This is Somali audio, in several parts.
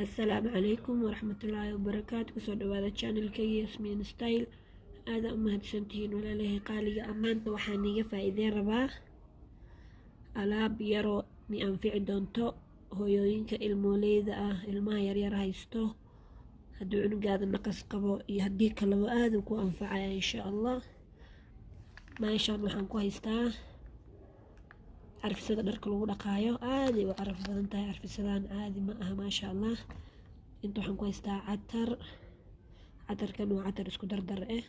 Assalaamu calaykum waraxmatullaahi wabarakaatu. Kusoo dhawaada channelkayga Yasmiin Style. Aada u mahadsantihiin walaalahay qaaliga. Ammaanta waxaan iiga faa-iideyn rabaa alaab yaroo ni anfici doonto hooyooyinka ilmooleyda ah, ilmaha yaryar haysto. Hadduu cunugaada naqas qabo iyo haddii kaleba aada ku anfacaya insha Allah. Meeshaan waxaan ku haystaa carfisada dharka lagu dhaqaayo, aaday u caraf badan tahay carfisadan, caadi ma aha, maasha Allah. Inta waxaan ku haystaa catar, catarkan waa catar isku dardar eh.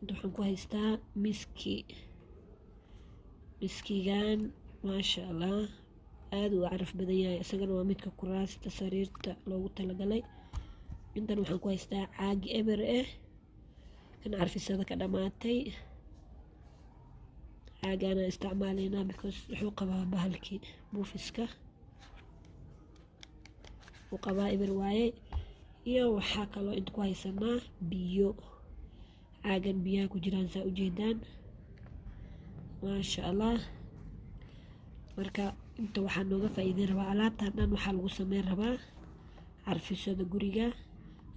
Inta waxaan ku haystaa miski, miskigan maasha Allah aada u caraf badan yahay, isagana waa midka kuraasta sariirta loogu talagalay. Intan waxaan ku haystaa caagi eber eh, kan carfisada ka dhamaatay, caagaana isticmaalaynaa because wuxuu qabaa bahalkii buufiska uu qabaa, eber waaye. Iyo waxaa kaloo inta ku haysanaa biyo, caagan biyaha ku jiraan saa ujeedaan, maasha Allah. Marka inta waxaa nooga faa-iideyn rabaa alaabtan dhan waxaa lagu sameyn rabaa carfisada guriga.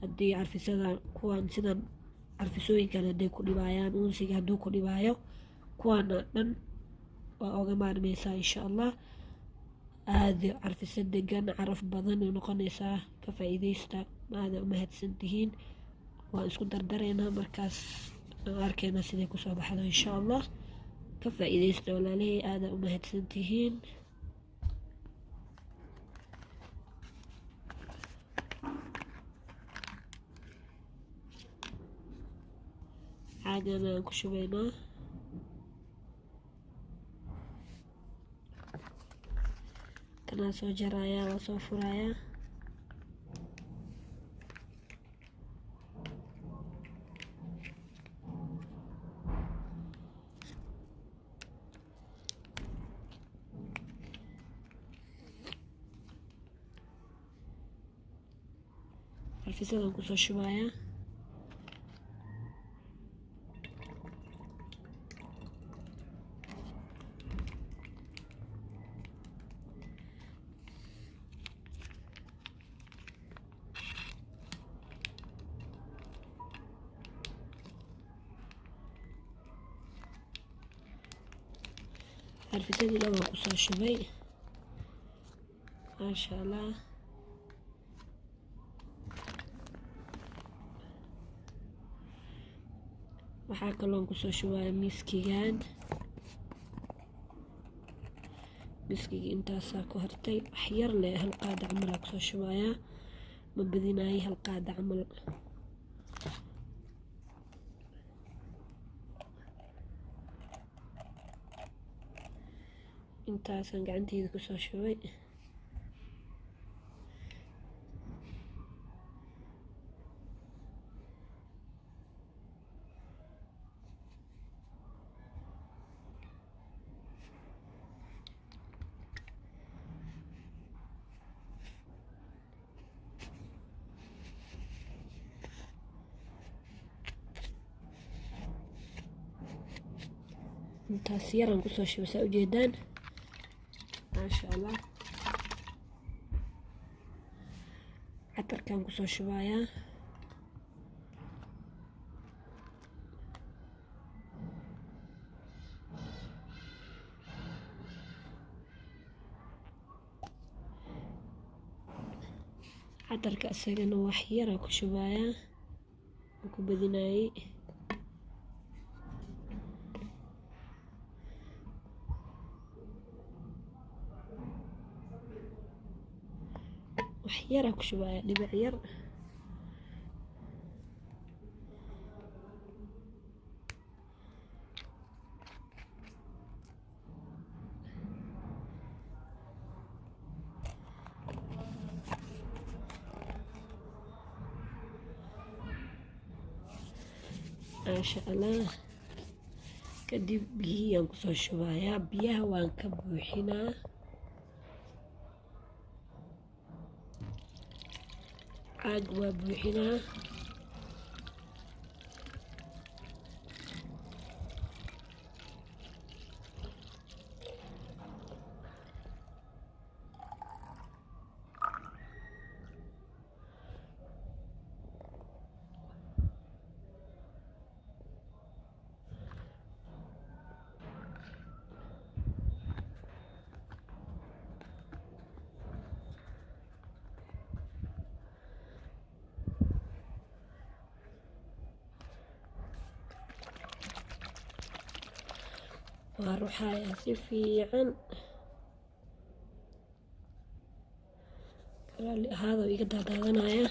Haddii carfisada kuwan sidan carfisooyinkan hadday ku dhibaayaan, uunsiga hadduu ku dhibaayo, kuwaana dhan waa oga maarmeysaa insha Allah. Aada carfiso degan, caraf badan ay noqonaysaa. Ka faa-iideysta, aada u mahadsantihiin. Waan isku dardareynaa, markaas aan arkeynaa siday kusoo baxdo insha Allah. Ka faa-iideysta walaalihii, aada u mahadsantihiin. Caagana aan ku shubeynaa. Kanaa soo jarayaa, waa soo furayaa. Carfisadaan kusoo shubayaa. Carfisadii dhan waan kusoo shubay, maasha Allah. Waxaa kaloon kusoo shubaya miskigan, miskigii intaasaa ku hartay, wax yar leh, hal qaada camalaa kusoo shubayaa, ma badinaayay, hal qaada camal. Intaasaan gacanteyda kusoo shubay. Intaas yaraan kusoo shubay saa ujeedaan, maasha Allah. Catarkaan kusoo shubayaa. Catarka isagana wax yaraa ku shubayaa, ku badinaayay. Wax yaraa ku shubaya, dhibic yar. Maasha Allah. Kadib biyihii kusoo shubayaa, biyaha waan ka buuxinaa. Caag waa buuxinaa. Waa ruxayaa si fiican. Raalli ahaada, iga daadaadanaya.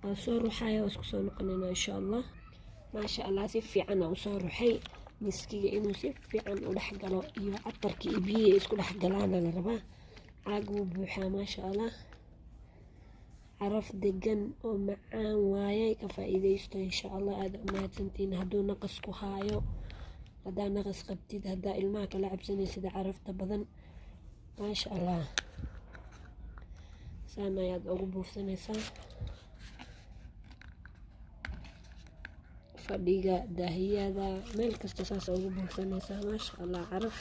Waa soo ruxaya, waa isku soo noqonayna insha Allah. Maasha Allah, si fiican aan usoo ruxay. Miskiga inuu si fiican u dhex galo iyo catarka iyo biyihi isku dhex galaana la rabaa. Caag wuu buuxaa, maasha Allah. Caraf degan oo macaan waaye, ka faa'iidaysto insha Allah. Aada u mahadsantihiin. Hadduu naqas ku haayo, haddaa naqas qabtid, haddaa ilmaha kala cabsanaysid carafta badan, maasha Allah, saan ayaad ugu buufsanaysaa fadhiga, daahiyada, meel kasta saas ugu buufsanaysaa. Maasha Allah, caraf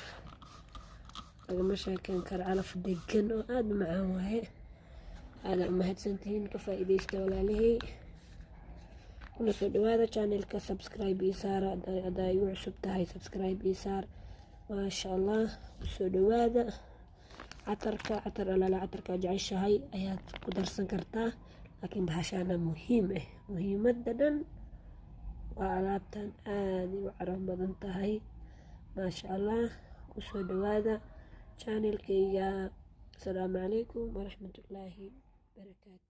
lagama sheekeyn karo, calaf degan oo aada u macaan waaye. Aada u mahadsantihiin, ka faa'iidaysta walaalihey. Kuna soo dhawaada channelka, subscribe ii saar haddaa igu cusub tahay, subscribe ii saar. Maasha Allah, kusoo dhawaada. Catarka, catar alaala catarkaa jeceshahay ayaad ku darsan kartaa, laakiin bahashaana muhiim ah. Muhiimadda dhan waa alaabtan, aada u caraf badan tahay, maasha Allah. Kusoo dhawaada channelkayga. Asalaamu calaykum waraxmatullaahi barakaatu.